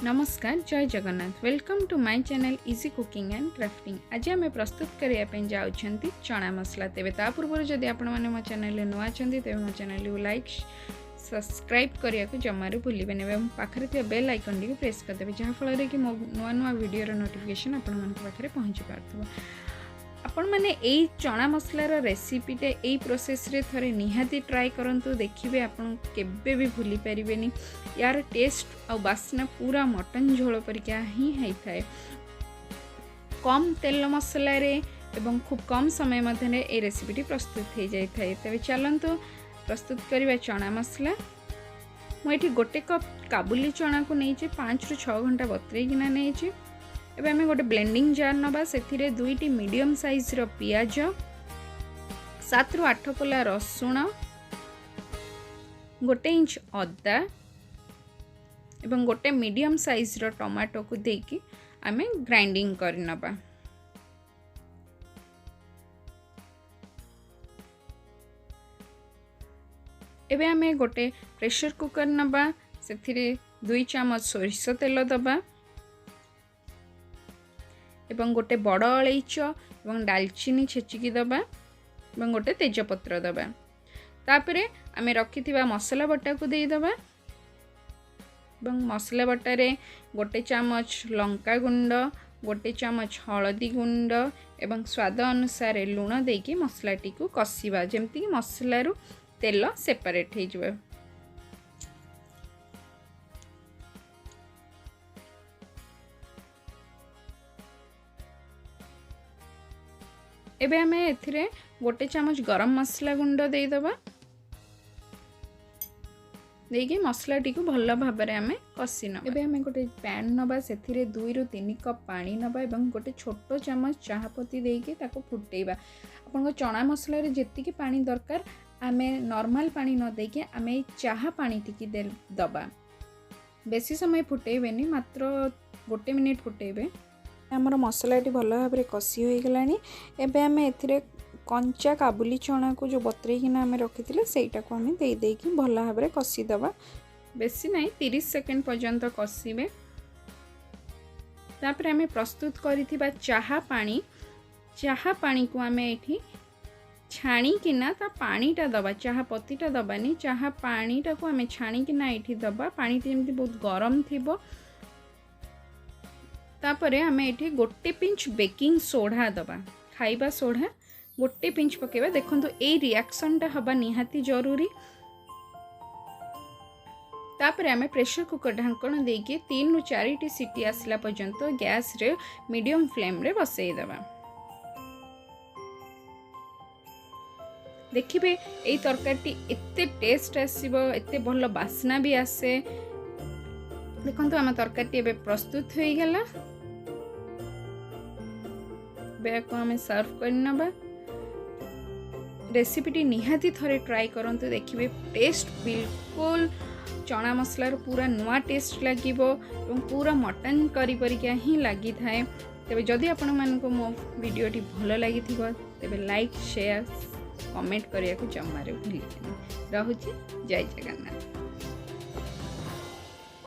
ନମସ୍କାର, ଜୟ Jagannath. Welcome to my channel Easy Cooking and Crafting। ଆଜି ଆମେ ପ୍ରସ୍ତୁତ କରିବା ପାଇଁ ଯାଉଛନ୍ତି ଚଣା ମସଲା। ତେବେ ତା ପୂର୍ବରୁ ଯଦି ଆପଣମାନେ ମୋ ଚ୍ୟାନେଲରେ ନୂଆ ଅଛନ୍ତି, ତେବେ ମୋ ଚ୍ୟାନେଲକୁ ଲାଇକ୍, ସବସ୍କ୍ରାଇବ୍ କରିବାକୁ ଜମାରୁ ଭୁଲିବେନି ଏବଂ ପାଖରେ ଥିବା ବେଲ୍ ଆଇକନ୍ଟିକୁ ପ୍ରେସ୍ କରିଦେବେ, ଯାହାଫଳରେ କି ମୋ ନୂଆ ନୂଆ ଭିଡ଼ିଓର ନୋଟିଫିକେସନ୍ ଆପଣମାନଙ୍କ ପାଖରେ ପହଞ୍ଚି ପାରୁଥିବ। ଆପଣମାନେ ଏଇ ଚଣା ମସଲାର ରେସିପିଟା ଏଇ ପ୍ରୋସେସ୍ରେ ଥରେ ନିହାତି ଟ୍ରାଏ କରନ୍ତୁ, ଦେଖିବେ ଆପଣ କେବେ ବି ଭୁଲି ପାରିବେନି। ୟାର ଟେଷ୍ଟ ଆଉ ବାସ୍ନା ପୁରା ମଟନ୍ ଝୋଳ ପରିକା ହିଁ ହେଇଥାଏ। କମ୍ ତେଲ ମସଲାରେ ଏବଂ ଖୁବ୍ କମ୍ ସମୟ ମଧ୍ୟରେ ଏଇ ରେସିପିଟି ପ୍ରସ୍ତୁତ ହେଇଯାଇଥାଏ। ତେବେ ଚାଲନ୍ତୁ ପ୍ରସ୍ତୁତ କରିବା ଚଣା ମସଲା। ମୁଁ ଏଠି 1 କପ୍ କାବୁଲି ଚଣାକୁ ନେଇଛି, 5ରୁ 6 ଘଣ୍ଟା ବତୁରେଇକିନା ନେଇଛି। ଏବେ ଆମେ ଗୋଟେ ବ୍ଲେଣ୍ଡିଂ ଜାର୍ ନେବା। ସେଥିରେ 2ଟି ମିଡ଼ିୟମ୍ ସାଇଜ୍ର ପିଆଜ, 7ରୁ 8 କୋଲା ରସୁଣ, 1 ଇଞ୍ଚ ଅଦା ଏବଂ ଗୋଟେ ମିଡ଼ିୟମ୍ ସାଇଜ୍ର ଟମାଟୋକୁ ଦେଇକି ଆମେ ଗ୍ରାଇଣ୍ଡିଙ୍ଗ କରିନେବା। ଏବେ ଆମେ ଗୋଟେ ପ୍ରେସର କୁକର୍ ନେବା। ସେଥିରେ 2 ଚାମଚ ସୋରିଷ ତେଲ ଦେବା ଏବଂ ଗୋଟେ ବଡ଼ ଅଳେଇଚ ଏବଂ ଡାଲଚିନି ଛେଚିକି ଦେବା ଏବଂ ଗୋଟେ ତେଜପତ୍ର ଦେବା। ତାପରେ ଆମେ ରଖିଥିବା ମସଲା ବଟାକୁ ଦେଇଦେବା ଏବଂ ମସଲା ବଟାରେ 1 ଚାମଚ ଲଙ୍କା ଗୁଣ୍ଡ, 1 ଚାମଚ ହଳଦୀ ଗୁଣ୍ଡ ଏବଂ ସ୍ୱାଦ ଅନୁସାରେ ଲୁଣ ଦେଇକି ମସଲାଟିକୁ କଷିବା, ଯେମିତିକି ମସଲାରୁ ତେଲ ସେପାରେଟ୍ ହେଇଯିବ। ଏବେ ଆମେ ଏଥିରେ 1 ଚାମଚ ଗରମ ମସଲା ଗୁଣ୍ଡ ଦେଇଦେବା। ଦେଇକି ମସଲାଟିକୁ ଭଲ ଭାବରେ ଆମେ କଷି ନେବା। ଏବେ ଆମେ ଗୋଟେ ପ୍ୟାନ୍ ନେବା। ସେଥିରେ 2ରୁ 3 କପ୍ ପାଣି ନେବା ଏବଂ ଗୋଟେ ଛୋଟ ଚାମଚ ଚାହାପତି ଦେଇକି ତାକୁ ଫୁଟେଇବା। ଆପଣଙ୍କ ଚଣା ମସଲାରେ ଯେତିକି ପାଣି ଦରକାର, ଆମେ ନର୍ମାଲ ପାଣି ନ ଦେଇକି ଆମେ ଏଇ ଚାହା ପାଣି ଟିକେ ଦେବା। ବେଶୀ ସମୟ ଫୁଟେଇବେନି, ମାତ୍ର 1 ମିନିଟ୍ ଫୁଟେଇବେ। ଆମର ମସଲାଟି ଭଲ ଭାବରେ କଷି ହୋଇଗଲାଣି। ଏବେ ଆମେ ଏଥିରେ କଞ୍ଚା କାବୁଲି ଚଣାକୁ ଯେଉଁ ବତୁରେଇକିନା ଆମେ ରଖିଥିଲେ, ସେଇଟାକୁ ଆମେ ଦେଇ ଦେଇକି ଭଲ ଭାବରେ କଷିଦେବା। ବେଶୀ ନାହିଁ, 30 ସେକେଣ୍ଡ ପର୍ଯ୍ୟନ୍ତ କଷିବେ। ତାପରେ ଆମେ ପ୍ରସ୍ତୁତ କରିଥିବା ଚାହା ପାଣିକୁ ଆମେ ଏଠି ଛାଣିକିନା ତା ପାଣିଟା ଦେବା। ଚାହା ପତିଟା ଦେବାନି, ଚାହା ପାଣିଟାକୁ ଆମେ ଛାଣିକିନା ଏଇଠି ଦେବା। ପାଣିଟି ଯେମିତି ବହୁତ ଗରମ ଥିବ। ତାପରେ ଆମେ ଏଠି 1 ପିଞ୍ଚ ବେକିଂ ସୋଢ଼ା ଦେବା। ଖାଇବା ସୋଢ଼ା 1 ପିଞ୍ଚ ପକାଇବା। ଦେଖନ୍ତୁ, ଏଇ ରିଆକ୍ସନ୍ଟା ହେବା ନିହାତି ଜରୁରୀ। ତାପରେ ଆମେ ପ୍ରେସର କୁକର ଢାଙ୍କଣ ଦେଇକି 3ରୁ 4ଟି ସିଟି ଆସିଲା ପର୍ଯ୍ୟନ୍ତ ଗ୍ୟାସ୍ରେ ମିଡ଼ିୟମ୍ ଫ୍ଲେମ୍ରେ ବସେଇଦେବା। ଦେଖିବେ, ଏଇ ତରକାରୀଟି ଏତେ ଟେଷ୍ଟ ଆସିବ, ଏତେ ଭଲ ବାସ୍ନା ବି ଆସେ। ଦେଖନ୍ତୁ, ଆମ ତରକାରୀଟି ଏବେ ପ୍ରସ୍ତୁତ ହୋଇଗଲା। ଏବେ ଏହାକୁ ଆମେ ସର୍ଭ କରିନେବା। ରେସିପିଟି ନିହାତି ଥରେ ଟ୍ରାଏ କରନ୍ତୁ, ଦେଖିବେ ଟେଷ୍ଟ ବିଲକୁଲ ଚଣା ମସଲାର ପୁରା ନୂଆ ଟେଷ୍ଟ ଲାଗିବ ଏବଂ ପୁରା ମଟନ୍ କରି ପରିକା ହିଁ ଲାଗିଥାଏ। ତେବେ ଯଦି ଆପଣମାନଙ୍କୁ ମୋ ଭିଡ଼ିଓଟି ଭଲ ଲାଗିଥିବ, ତେବେ ଲାଇକ୍, ସେୟାର, କମେଣ୍ଟ କରିବାକୁ ଜମାରୁ ଭୁଲିବେନି। ରହୁଛି, ଜୟ ଜଗନ୍ନାଥ।